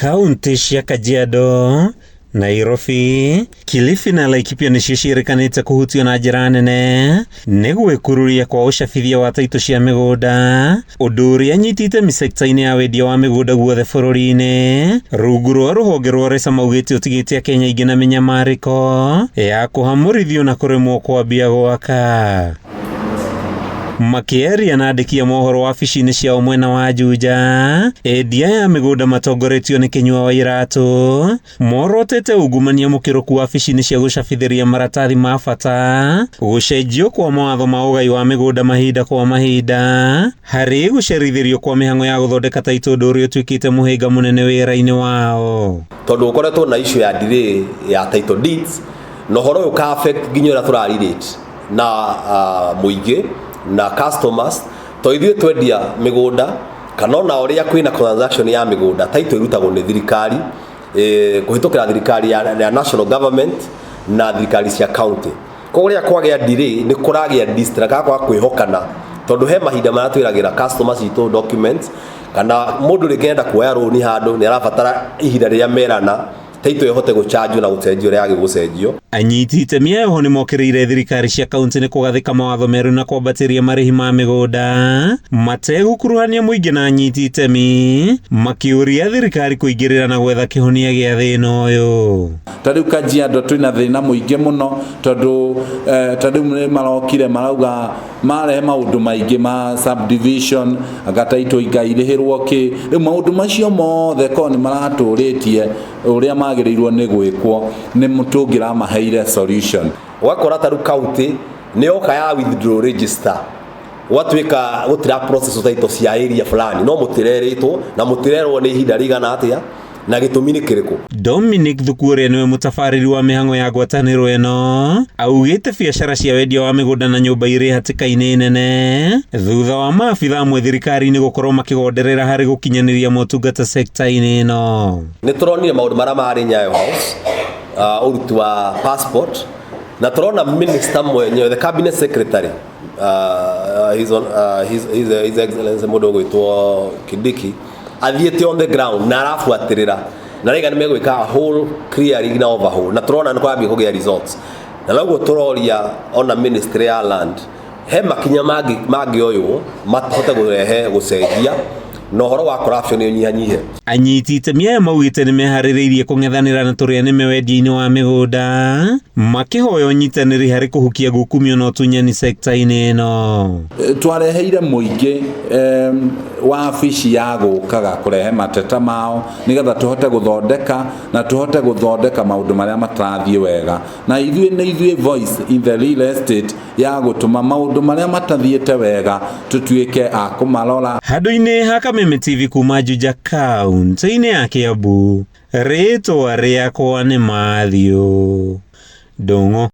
Kaunti cia Kajiado, Nairobi, Kilifi na Laikipia nĩcio ciĩrĩkanĩte kũhutio na njĩra nene nĩ gwĩkururia kwa ũcabithia wa taitũ cia mĩgũnda, ũndũ ũrĩa anyiti itemi sekta-inĩ ya wendia wa mĩgũnda guothe bũrũri-inĩ rungu rwa rũhonge rwa RESA maugĩte ũtigĩte Akenya aingĩ na mĩnyamarĩko ya kũhamũrithio na kũremwo kwambia gwaka. Makĩaria na andĩki a mohoro wabici-inĩ ciao mwena wa Juja, endia ya mĩgũnda matongoretio nĩ Kĩnyua wa Iratũ morotete ungumania mũkĩrũku wabici-inĩ cia gũcabithĩria maratathi ma bata, gũcenjio kwa mawatho ma ũgai wa mĩgũnda mahinda kwa mahinda, harĩ gũcerithĩrio kwa mĩhang'o ya gũthondeka taitũ ũndũ ũrĩa ũtuĩkĩte mũhĩnga mũnene wĩra-inĩ wao. Tondũ gũkoretwo na issue ya delay ya title deeds na ũhoro ũyũ ũka affect nginya ũrĩa tũra relate na mũingĩ na customers, to ithuĩ twendia mĩgũnda kana ona ũrĩa kwĩna transaction ya mĩgũnda, title irutagwo nĩ thirikari kũhĩtũkĩra thirikari ya national government na thirikari cia county. Koguo rĩrĩa kwagĩa delay nĩ kũragĩa distrust kana kwaga kwĩhokana, tondũ he mahinda marĩa twĩragĩra customers itũ documents, kana mũndũ rĩngĩ enda kuoya rũni handũ nĩ arabatara ihinda rĩrĩa merana title ĩhote gũchanjwo na gũcenjio ũrĩa yagĩrĩirwo gũcenjio. Anyiti itemi aya oho nĩmokĩrĩire thirikari cia kauntĩ nĩ kũgathĩka mawatho merũ na kwambatĩria marĩhi ma mĩgũnda mategũkuruhania mũingĩ na anyiti itemi makĩũria thirikari kũingĩrĩra na gwetha kĩhonia gĩa thĩna ũyũ. Ta rĩu Kajiado twĩna thĩna mũingĩ mũno, tondũ ta rĩu nĩ marokire marauga marehe maũndũ maingĩ ma subdivision, anga title ingairĩhĩrwo kĩ. Rĩu maũndũ macio mothe korwo nĩ maratũrĩtie ũrĩa magĩrĩirwo nĩ gwĩkwo, nĩ tũngĩramaheire solution. Ũgakora ta rĩu county nĩ yoka ya withdraw register, gwatuĩka gũtira process title cia area fulani, no mũtirerĩtwo na mũtirerwo nĩ ihinda rĩigana atĩa na gĩtũmi nĩ kĩrĩkũ. Dominic Thuku ũrĩa nĩwe mũtabarĩri wa mĩhang'o ya ngwatanĩro ĩno augĩte biacara cia wendia wa mĩgũnda na nyũmba irĩ hatĩka-inĩ nene thutha wa maabitha amwe thirikari-inĩ gũkorwo makĩgonderera harĩ gũkinyanĩria motungata sekta-inĩ ĩno. Nĩ tũronire maũndũ marĩa marĩ Nyayo House, ũruti wa passport, na tũrona minister mwenyewe, the cabinet secretary, his excellency mũndũ ũgwĩtwo Kindiki, athiĩte on the ground na arabuatĩrĩra na raiga nĩ megwĩka a whole clearing na overhaul, na tũrona nĩ kũrambia kũgĩa results. Na noguo tũroria ona ministry ya land he makinya mangĩoywo mahote kũrehe gũcenjia na ũhoro wa corruption ũnyihanyihe. Anyiti itemi aya maugĩte nĩ meharĩrĩirie kũng'ethanĩra na tũrĩa nĩme wendia-inĩ wa mĩgũnda, makĩhoya ũnyitanĩri harĩ kũhukia ngukumio na ũtunyani sekta-inĩ ĩno. Twareheire mũingĩ wabici ya gũkaga kũrehe mateta mao nĩgetha tũhote gũthondeka na tũhote gũthondeka maũndũ marĩa matarathiĩ wega, na ithuĩ nĩ ithuĩ voice in the real estate ya gũtũma maũndũ marĩa matathiĩte wega tũtuĩke a kũmarora. Handũ-inĩ ha Kameme TV kuma Juja kaunti-inĩ ya Kiambu, rĩtwa rĩakwa nĩ Matthew Ndung'u.